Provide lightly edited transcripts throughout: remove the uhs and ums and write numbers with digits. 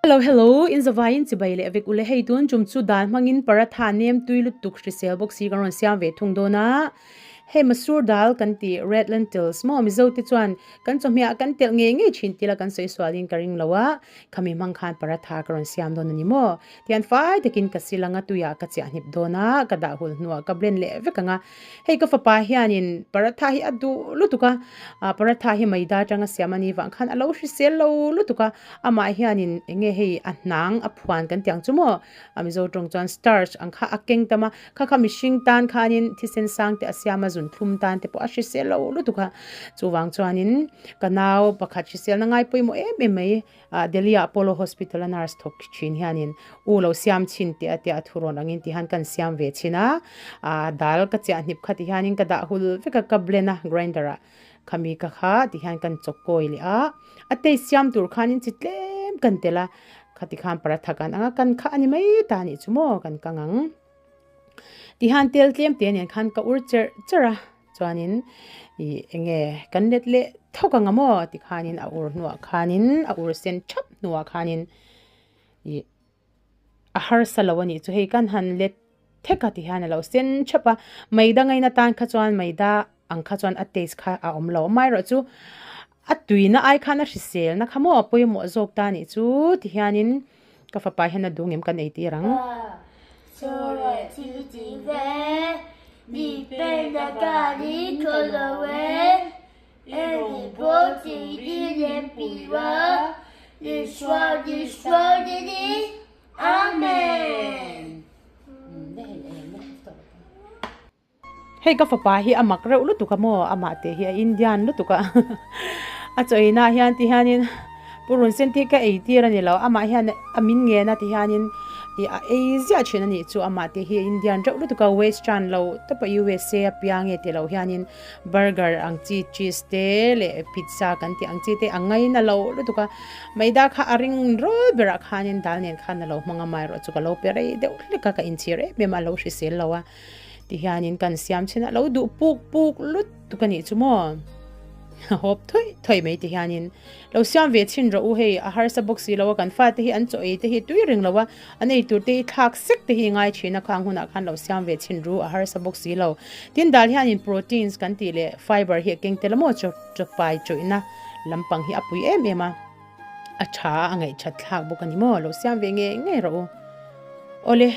Hello hello, in zavaiin chibai leh vek ule hei tun chum chu dal hmangin paratha nem tui lutuk hrisel bawk si kan rawn siam ve thung dawn a, hei masur dal kan tih red lentils maw mizo te chuan kan chawhmeh ah kan telh ngei ngei thin tila kan sawi sualin ka ring lo a, khami hmang khan paratha ka rawn siam dawn a ni maw tian fai takin ka sil anga tuiah ka chiah hnip dawn a, ka dah hul hnuah ka blend leh vek ang a. Hei ka fapa hianin paratha hi a duh lutuk a, ah paratha hi maida atanga siam a ni vang khan a lo hrisel lo lutuk a, amah hianin eng nge hei a hnang a phuan kan tih ang chu maw, a Mizo tawng chuan starch ang kha a keng tam a, kha kha mihring tan khanin thisen sang te a siam a, zuntlum tan te pawh a hrisel lo lutuk a, chuvang chuanin ka nau pakhat hriselna ngai pawimawh em em mai. Ah Delhi ah Apollo Hospital a nurse thawk thin hianin u lo siam chhin teh a tia a thu rawn angin ti hian kan siam ve chhin a, ah dal ka chiah hnip kha ti hianin ka dah hul vek a ka blend a grinder ah khami ka kha ti hian kan chawk kawi leh a, a taste siam tur khanin chi tlem kan tel a, khati khan paratha kan ang a kan kha a ni mai ta anih chu maw kan kang ang. Ti hian tel tlem te nen khan ka ur cherh cherh a. Chuanin ih enge kan let leh thawk ang a maw tikhanin a ur hnuah khanin a ur sen thap hnuah khanin ih a harsa lo a nih chu hei kan han let thek a tihian a lo sen thap a maida ngaina tan kha chuan maida ang kha chuan a taste kha a awm lo amaherawh chu a tuina ai khan a hriselna kha maw a pawimawh zawk ta a nih chu tihianin ka fapa hian a duh ngem kan ei tir ang. Hei ka fapa hi a mak reuh lutuk a maw amah te hi a Indian lutuk a a chaw inah hian ti hianin purun sen te hi ka ei tir a ni lo amah hian a min ngen a ti hianin ih a ei ziah thin a nih chu amah te hi a Indian reuh lutuk a western lo tawp a USA a piang nge tilo hianin burger ang chi cheese te leh pizza kan tih ang chi te a ngaina lo lutuk a maida kha a ring rawl berah khanin dal nen khan a lo hmang a amaherawhchu chu ka lo pe rei deuh hlek a ka inchhir em em a lo hrisel lo a. Tihianin kan siam chin a lo duh puk puk lutuk a nih chu maw? Hawp thawi thawi mai tihianin lo siam ve chhin rawh u hei a harsa bawk si lo a kan fate hi an chaw ei te hi tui ring lo a an ei tur te hi thlak sek te hi ngai thin a khang hunah khan lo siam ve chhin ru a harsa bawk si lo. Tin dal hianin proteins kan tih leh fiber hi a keng tel a maw chaw chaw pai chawihna lampang hi a pui em em a a tha a ngaihthat thlak bawk a ni maw lo siam ve ngei ngei rawh u. Awle,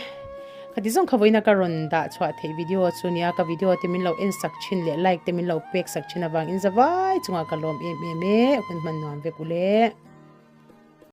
khati zawng kha vawiina ka rawn dah chhuah theih video chu nia, ka video te min lo en sak thin leh like te min lo pek sak thin avangin zavai chungah ka lawm em em e, hun hman nuam vek ule.